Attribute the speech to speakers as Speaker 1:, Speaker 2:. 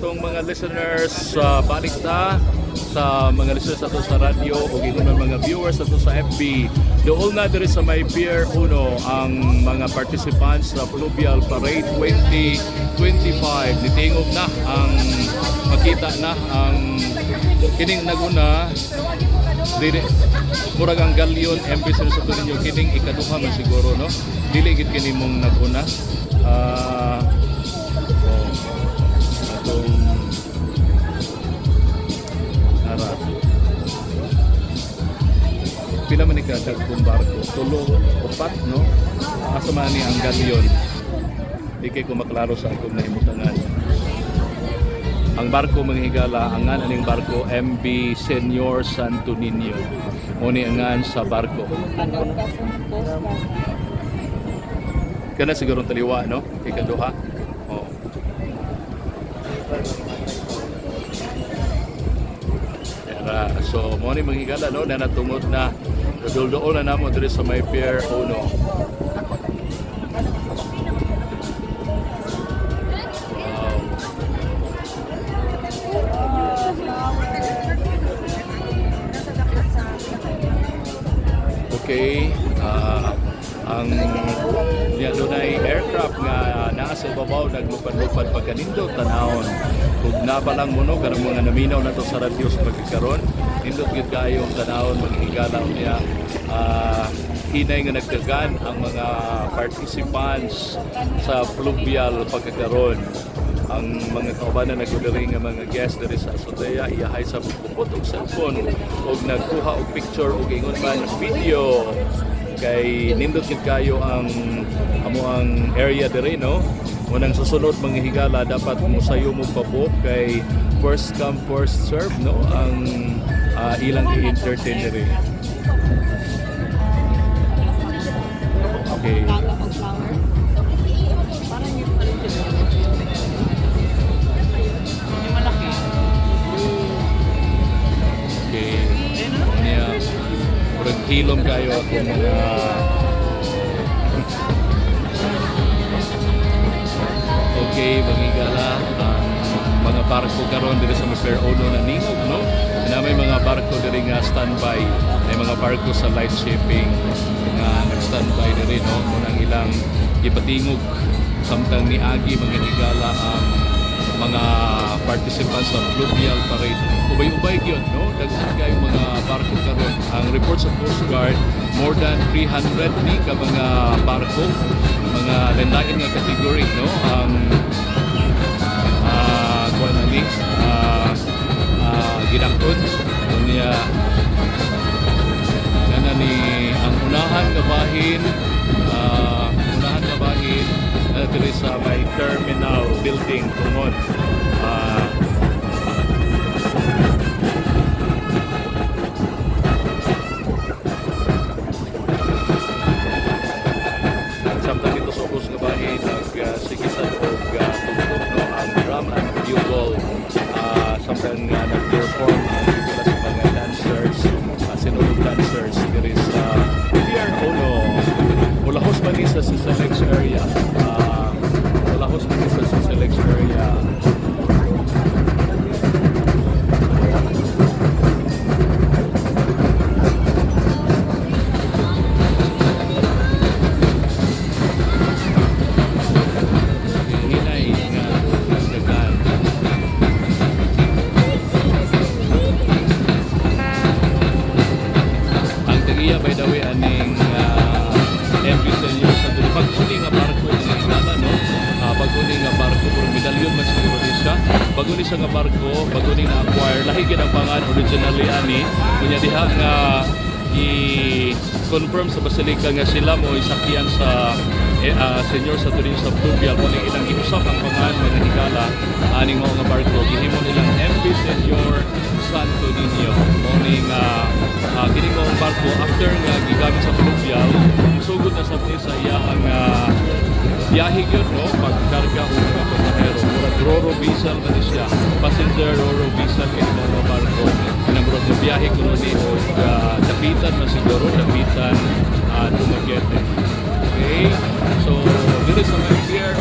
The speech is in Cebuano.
Speaker 1: atong mga listeners sa balik ta sa mga listeners ato sa radyo ug ingon man mga viewers ato sa FB. Dool na diri sa may Pier 1 ang mga participants sa Fluvial Parade 2025. Nitingog na ang makita na ang kining naguna dili, murag ang galyon MV Santo Niño, kining ikaduha man siguro, no? Dili gid kini mong naguna. Oh, atong ara, pila man ni ka dagkong barko? Tulo, upat, no? Asa man ni ang galyon? Di kay ko maklaro sa akong nahimutangan ang barko, mga higala. Ang ngan aning barko, MV Senior Santo Niño. Mo ni ang ngan sa barko. Kana siguro ang taliwa, no? Ikaduha. Oh. Era, so mo ni, mga higala, no, na natungod na dudol na namo diri sa may Pier Uno. Wow. Okay, ang niya dunay aircraft nga naa sa ibabaw, naglupad-lupad, pagkanindot tanawon. Ug nabalang mo, no, kanang mga naminaw nato sa radyo sa pagkakaron, nindot gyud kayo ang tanawon, mga higala. Niya hinay nga nagdagan ang mga participants sa fluvial pagkakaron. Ang mga kaubanan nagudiri nga mga guest diri sa azotea, iyahay sa pupot og cellphone og nagkuha og picture og ingon man video, kay nindot gid kayo ang amo ang area diri, no? Unang susunod, mga higala, dapat mo sayo mo pa-book kay first come, first serve, no, ang ilang i-entertain diri. Okay.
Speaker 2: Flower. Parang yung palit yun.
Speaker 3: Yung malaki.
Speaker 1: Okay. Niya murag hilom kayo ako mga. Okay, mga higala, ang mga barko karon diri sa may Uno na ningog, no? Na may mga barko diri nga standby. May mga barko sa light shipping nga nag-standby diri, no? Kung ang ilang gipatingog samtang niagi, mga higala, ang mga participants sa Fluvial Parade. Ubay-ubay gyud, no? Daghan kayo mga barko karon. Ang report sa Coast Guard, more than 300 ni ka mga barko, mga lain nga category, no? Ang kuan na ni gidakton unya kana ni ang unahan nga bahin, diri sa may terminal building tungod samtang dito sa ubos nga bahin nagsigisan og tugtog, no, ang drum and bugle, samtang nag-perform ang pila sa mga dancers, sinulog dancers diri sa Pier Uno. Mulahos man ni sa CCLX area. Mulahos man ni sa CCLX area. Hinay nga nagdagan. Ang tagiya, by the way, aning MV Senior sa dulo. Bago ni nga barko, mga higala, no? Bago ni nga barko, pero medalyon man siguro ni siya. Bago ni siya nga barko, bago ni na-acquire. Lahi gyud ang pangan originally ani. Kunya diha nga i-confirm sa Basilica nga sila mo isakyan sa Senior sa Turin sa Fluvial, mo ning ilang giusap ang pangan, mga higala, aning mao nga barko gihimo nilang MV Senior Santo Niño. Mo ning kini mao ang barko, after nga gigamit sa Fluvial, sugod na sa ni sa iyahang biyahe gyud, no, pagkarga og mga pasahero. Murag Roro vessel man ni siya, passenger Roro vessel kini mao nga barko. Kanang murag mo biyahe kuno ni og Dapitan man siguro, Dapitan, Dumaguete. Okay, so diri sa may Pier